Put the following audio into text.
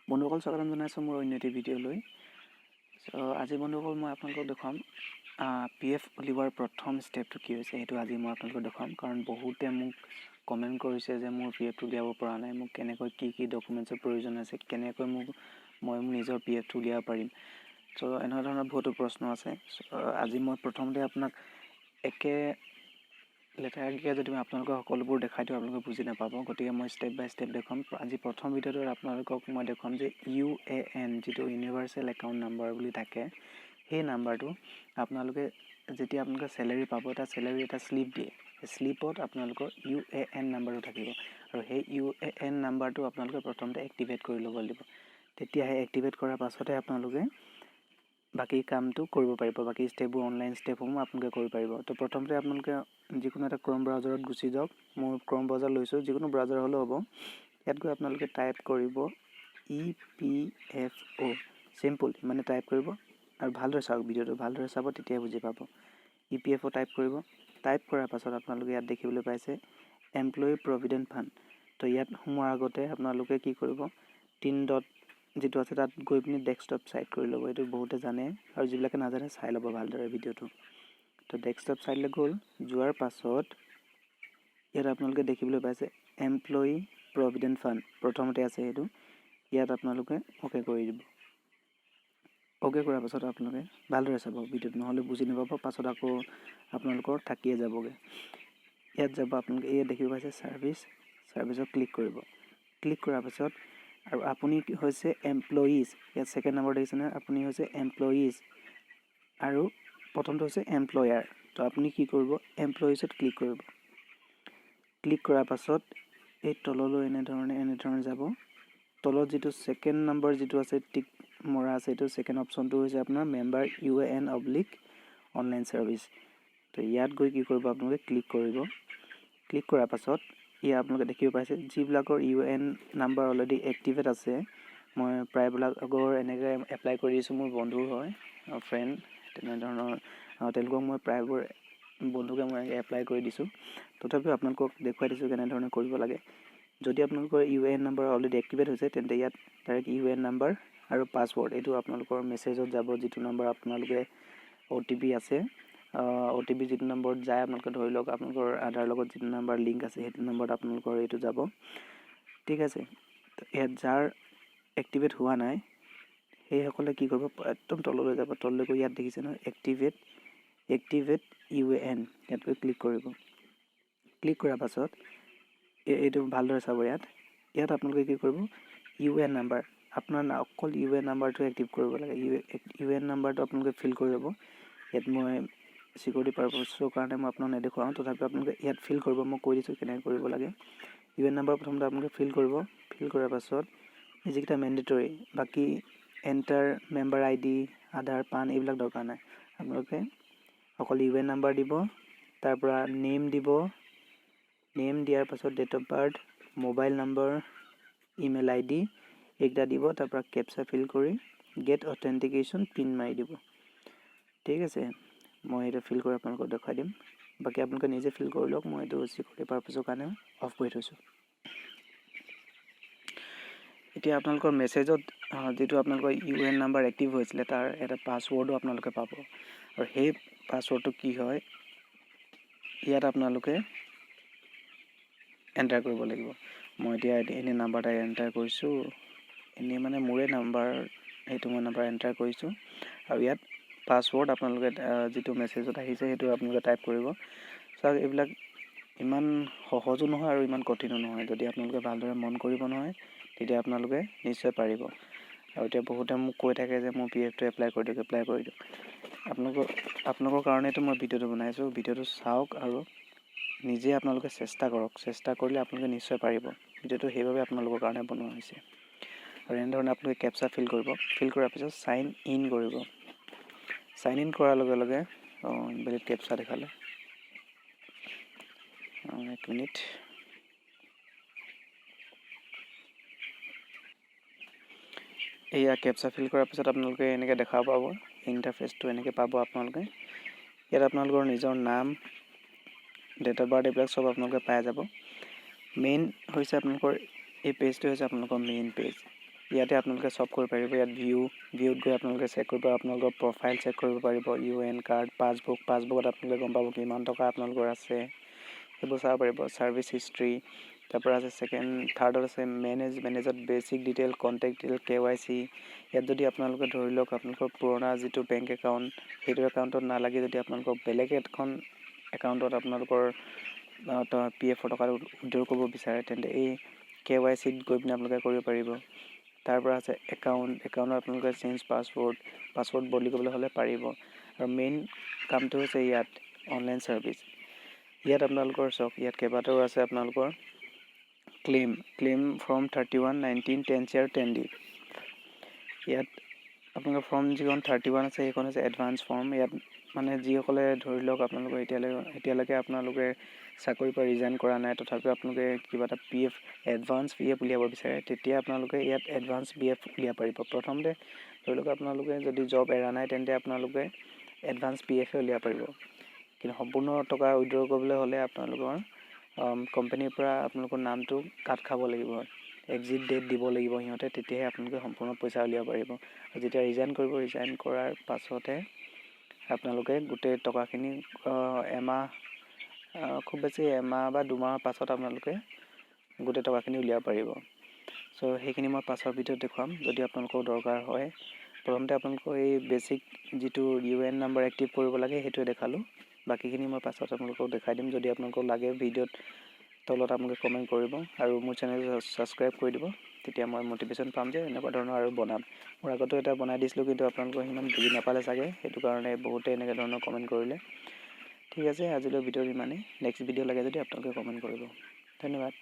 বন্ধুসকল, স্বাগতম জনাইছোঁ মোৰ অন্য এটি ভিডিঅ'লৈ। চ' আজি বন্ধুসকল, মই আপোনালোকক দেখুৱাম পি এফ উলিওৱাৰ প্ৰথম ষ্টেপটো কি হৈছে, সেইটো আজি মই আপোনালোকক দেখুৱাম। কাৰণ বহুতে মোক কমেণ্ট কৰিছে যে মোৰ পি এফটো উলিয়াব পৰা নাই, মোক কেনেকৈ কি কি ডকুমেণ্টছৰ প্ৰয়োজন আছে, কেনেকৈ মই মোৰ নিজৰ পি এফটো উলিয়াব পাৰিম। চ' এনেকুৱা ধৰণৰ বহুতো প্ৰশ্ন আছে। চ' আজি মই প্ৰথমতে আপোনাক একে লেঠাৰিকৈ যদি মই আপোনালোকক সকলোবোৰ দেখাই দিওঁ, আপোনালোকে বুজি নাপাব। গতিকে মই ষ্টেপ বাই ষ্টেপ দেখুৱাম। আজি প্ৰথম ভিডিঅ'টোত আপোনালোকক মই দেখুৱাম যে ইউএএন, যিটো ইউনিভাৰ্চেল একাউণ্ট নাম্বাৰ বুলি থাকে, সেই নাম্বাৰটো আপোনালোকে যেতিয়া আপোনালোকে চেলেৰি পাব, এটা চেলেৰি এটা শ্লিপ দিয়ে, সেই শ্লিপত আপোনালোকৰ ইউএএন নাম্বাৰটো থাকিব আৰু সেই ইউএএন নাম্বাৰটো আপোনালোকে প্ৰথমতে এক্টিভেট কৰি ল'ব লাগিব। তেতিয়াহে এক্টিভেট কৰাৰ পাছতহে আপোনালোকে বাকী কামটো কৰিব পাৰিব, বাকী ষ্টেপবোৰ, অনলাইন ষ্টেপসমূহ আপোনালোকে কৰিব পাৰিব। তো প্ৰথমতে আপোনালোকে যিকোনো এটা ক্ৰম ব্ৰাউজাৰত গুচি যাওক। মই ক্ৰম ব্ৰাউজাৰ লৈছোঁ, যিকোনো ব্ৰাউজাৰ হ'লেও হ'ব। ইয়াত গৈ আপোনালোকে টাইপ কৰিব ইপিএফঅ', চিম্পুল ইমানে টাইপ কৰিব আৰু ভালদৰে চাওক ভিডিঅ'টো, ভালদৰে চাব, তেতিয়াই বুজি পাব। ইপিএফঅ' টাইপ কৰিব। টাইপ কৰাৰ পাছত আপোনালোকে ইয়াত দেখিবলৈ পাইছে এমপ্লয়ী প্ৰভিডেণ্ট ফাণ্ড। তো ইয়াত সোমোৱাৰ আগতে আপোনালোকে কি কৰিব? তিন ডট যিটো আছে তাত গৈ পিনি ডেস্কটপ ছাইট কৰি ল'ব। এইটো বহুতে জানে আৰু যিবিলাকে নাজানে চাই ল'ব ভালদৰে ভিডিঅ'টো। তো ডেস্কটপ ছাইটলৈ গ'ল, যোৱাৰ পাছত ইয়াত আপোনালোকে দেখিবলৈ পাইছে এমপ্লয়ী প্ৰভিডেণ্ট ফাণ্ড প্ৰথমতে আছে সেইটো। ইয়াত আপোনালোকে অ'কে কৰি দিব। অ'কে কৰাৰ পাছত আপোনালোকে ভালদৰে চাব ভিডিঅ'টো, নহ'লে বুজি নাপাব, পাছত আকৌ আপোনালোকৰ থাকিয়ে যাবগৈ। ইয়াত যাব আপোনালোকে, ইয়াত দেখিব পাইছে ছাৰ্ভিচ, ছাৰ্ভিচত ক্লিক কৰিব। ক্লিক কৰাৰ পাছত আৰু আপুনি হৈছে এমপ্লয়িজ, ইয়াত ছেকেণ্ড নম্বৰ দেখিছেনে? আপুনি হৈছে এমপ্লয়িজ আৰু প্ৰথমটো হৈছে এমপ্লয়াৰ। তো আপুনি কি কৰিব? এমপ্লয়িজত ক্লিক কৰিব। ক্লিক কৰাৰ পাছত এই তললৈ এনেধৰণে এনেধৰণে যাব। তলত যিটো ছেকেণ্ড নম্বৰ যিটো আছে, টিক মৰা আছে, এইটো ছেকেণ্ড অপশ্যনটো হৈছে আপোনাৰ member UAN oblique online service। তো ইয়াত গৈ কি কৰিব? আপোনালোকে ক্লিক কৰিব। ক্লিক কৰাৰ পাছত ইয়াত আপোনালোকে দেখিব পাইছে যিবিলাকৰ UAN number already activate আছে। মই প্ৰায়বিলাকৰ এনেকৈ এপ্লাই কৰি দিছোঁ। মোৰ বন্ধু হয়, ফ্ৰেণ্ড, তেনেধৰণৰ তেওঁলোকক মই প্ৰায়বোৰ বন্ধুকে মই এপ্লাই কৰি দিছোঁ। তথাপিও আপোনালোকক দেখুৱাই দিছোঁ কেনেধৰণে কৰিব লাগে। যদি আপোনালোকৰ UAN number already activate হৈছে, তেন্তে ইয়াত ডাইৰেক্ট ইউএএন নাম্বাৰ আৰু পাছৱৰ্ড, এইটো আপোনালোকৰ মেছেজত যাব, যিটো নাম্বাৰ আপোনালোকে অ'টিপি আছে, অ'টিপি যিটো নম্বৰত যায়, আপোনালোকে ধৰি লওক আপোনালোকৰ আধাৰ লগত যিটো নাম্বাৰ লিংক আছে, সেইটো নম্বৰত আপোনালোকৰ এইটো যাব। ঠিক আছে। ইয়াত যাৰ এক্টিভেট হোৱা নাই, সেইসকলে কি কৰিব? একদম তললৈ যাব। তললৈ গৈ ইয়াত দেখিছে নহয় এক্টিভেট ইউএএন, ইয়াত গৈ ক্লিক কৰিব। ক্লিক কৰাৰ পাছত এইটো ভালদৰে চাব। ইয়াত আপোনালোকে কি কৰিব? ইউএএন নাম্বাৰ, আপোনাৰ অকল ইউএএন নাম্বাৰটো এক্টিভ কৰিব লাগে। ইউএএন নাম্বাৰটো আপোনালোকে ফিল কৰি ল'ব। ইয়াত মই চিকিউৰিটি পাৰপছৰ কাৰণে মই আপোনাক নেদেখুৱাওঁ, তথাপিও আপোনালোকে ইয়াত ফিল কৰিব। মই কৈ দিছোঁ কেনেকৈ কৰিব লাগে। ইউএএন নাম্বাৰ প্ৰথমতে আপোনালোকে ফিল কৰিব। ফিল কৰাৰ পাছত এই যিকেইটা মেণ্ডেটৰী, বাকী এণ্টাৰ মেম্বাৰ আইডি, আধাৰ, পান এইবিলাক দৰকাৰ নাই। আপোনালোকে অকল ইউএএন নাম্বাৰ দিব, তাৰপৰা নেম দিব। নেম দিয়াৰ পাছত date of birth, mobile number, email ID এইকেইটা দিব। তাৰপৰা কেপচা ফিল কৰি গেট অথেণ্টিকেশ্যন পিন মাৰি দিব। ঠিক আছে, মই এইটো ফিল কৰি আপোনালোকক দেখুৱাই দিম। বাকী আপোনালোকে নিজে ফিল কৰি লওক। মই এইটো চিকিউৰিটি পাৰপছৰ কাৰণে অফ কৰি থৈছোঁ। এতিয়া আপোনালোকৰ মেছেজত যিটো আপোনালোকৰ ইউএএন নাম্বাৰ এক্টিভ হৈছিলে, তাৰ এটা পাছৱৰ্ডো আপোনালোকে পাব আৰু সেই পাছৱৰ্ডটো কি হয়, ইয়াত আপোনালোকে এণ্টাৰ কৰিব লাগিব। মই এতিয়া এনেই নাম্বাৰ এটা এণ্টাৰ কৰিছোঁ, এনেই মানে মোৰে নাম্বাৰ, সেইটো মই নাম্বাৰ এণ্টাৰ কৰিছোঁ। আৰু ইয়াত পাছৱৰ্ড আপোনালোকে যিটো মেছেজত আহিছে, সেইটো আপোনালোকে টাইপ কৰিব। চাওক, এইবিলাক ইমান সহজো নহয় আৰু ইমান কঠিনো নহয়। যদি আপোনালোকে ভালদৰে মন কৰিব নহয়, তেতিয়া আপোনালোকে নিশ্চয় পাৰিব। আৰু এতিয়া বহুতে মোক কৈ থাকে যে মোৰ পি এফটো এপ্লাই কৰি দিয়ক, এপ্লাই কৰি দিয়ক। আপোনালোকৰ কাৰণেতো মই ভিডিঅ'টো বনাইছোঁ। ভিডিঅ'টো চাওক আৰু নিজে আপোনালোকে চেষ্টা কৰক। চেষ্টা কৰিলে আপোনালোকে নিশ্চয় পাৰিব। ভিডিঅ'টো সেইবাবে আপোনালোকৰ কাৰণে বনোৱা হৈছে। আৰু এনেধৰণে আপোনালোকে কেপচা ফিল কৰিব। ফিল কৰাৰ পিছত চাইন ইন কৰিব। চাইন ইন কৰাৰ লগে লগে, অঁ, ইনভেলিড কেপচা দেখালে। অঁ, এক মিনিট। এইয়া কেপচা ফিল কৰাৰ পিছত আপোনালোকে এনেকৈ দেখা পাব, ইণ্টাৰফেচটো এনেকৈ পাব আপোনালোকে। ইয়াত আপোনালোকৰ নিজৰ নাম, ডেট অফ বাৰ্থ এইবিলাক চব আপোনালোকে পাই যাব। মেইন হৈছে আপোনালোকৰ এই পেজটো হৈছে আপোনালোকৰ মেইন পেজ। ইয়াতে আপোনালোকে চব কৰিব পাৰিব। ইয়াত ভিউত গৈ আপোনালোকে চেক কৰিব, আপোনালোকৰ প্ৰফাইল চেক কৰিব পাৰিব, ইউএএন কাৰ্ড, পাছবুক। পাছবুকত আপোনালোকে গম পাব কিমান টকা আপোনালোকৰ আছে, সেইবোৰ চাব পাৰিব। Service history. তাৰপৰা আছে ছেকেণ্ড, থাৰ্ডত আছে manage. মেনেজত basic detail, contact detail, KYC. ইয়াত যদি আপোনালোকে ধৰি লওক আপোনালোকৰ পুৰণা যিটো বেংক একাউণ্ট, সেইটো একাউণ্টত নালাগি যদি আপোনালোকৰ বেলেগ এখন একাউণ্টত আপোনালোকৰ পিএফৰ টকাটো উইড্ৰ কৰিব বিচাৰে, তেন্তে এই কেৱাইচিত গৈ পিনে আপোনালোকে কৰিব পাৰিব। তাৰ পৰা আছে একাউণ্ট। একাউণ্টত আপোনালোকে চেঞ্জ পাছৱৰ্ড, পাছৱৰ্ড বদলি কৰিবলৈ হ'লে পাৰিব। আৰু মেইন কামটো হৈছে ইয়াত অনলাইন ছাৰ্ভিচ। ইয়াত আপোনালোকৰ চাওক, ইয়াত কেইবাটাও আছে আপোনালোকৰ claim form 31, 19, 10C আৰু 10D। ইয়াত আপোনালোকৰ ফৰ্ম যিখন 31 আছে, সেইখন হৈছে এডভান্স ফৰ্ম। ইয়াত মানে যিসকলে ধৰি লওক আপোনালোকৰ এতিয়ালৈকে আপোনালোকে চাকৰিৰ পৰা ৰিজাইন কৰা নাই, তথাপিও আপোনালোকে কিবা এটা পিএফ, এডভান্স পিএফ উলিয়াব বিচাৰে, তেতিয়া আপোনালোকে ইয়াত এডভান্স পিএফ উলিয়াব পাৰিব। প্ৰথমতে ধৰি লওক আপোনালোকে যদি জব এৰা নাই, তেন্তে আপোনালোকে এডভান্স পিএফে উলিয়াব পাৰিব। কিন্তু সম্পূৰ্ণ টকা উইড্ৰ কৰিবলৈ হ'লে আপোনালোকৰ কোম্পানীৰ পৰা আপোনালোকৰ নামটো কাট খাব লাগিব, এক্সিট ডেট দিব লাগিব সিহঁতে, তেতিয়াহে আপোনালোকে সম্পূৰ্ণ পইচা উলিয়াব পাৰিব। আৰু যেতিয়া ৰিজাইন কৰিব, ৰিজাইন কৰাৰ পাছতহে আপোনালোকে গোটেই টকাখিনি এমাহ, খুব বেছি এমাহ বা 2 মাহৰ পাছত আপোনালোকে গোটেই টকাখিনি উলিয়াব পাৰিব। চ' সেইখিনি মই পাছৰ ভিডিঅ'ত দেখুৱাম যদি আপোনালোকৰ দৰকাৰ হয়। প্ৰথমতে আপোনালোকৰ এই বেচিক যিটো ইউএএন নাম্বাৰ এক্টিভ কৰিব লাগে, সেইটোৱে দেখালোঁ। বাকীখিনি মই পাছত আপোনালোকক দেখাই দিম। যদি আপোনালোকক লাগে, ভিডিঅ'ত তলত আপোনালোকে কমেণ্ট কৰিব আৰু মোৰ চেনেলটো ছাবস্ক্ৰাইব কৰি দিব। তেতিয়া মই মটিভেশ্যন পাম যে এনেকুৱা ধৰণৰ আৰু বনাম। মোৰ আগতেও এটা বনাই দিছিলোঁ, কিন্তু আপোনালোকে সিমান বুজি নাপালে চাগে, সেইটো কাৰণে বহুতে এনেকুৱা ধৰণৰ কমেণ্ট কৰিলে। ঠিক আছে, আজিলৈ ভিডিঅ'ত ইমানেই। নেক্সট ভিডিঅ' লাগে যদি আপোনালোকে কমেণ্ট কৰিব। ধন্যবাদ।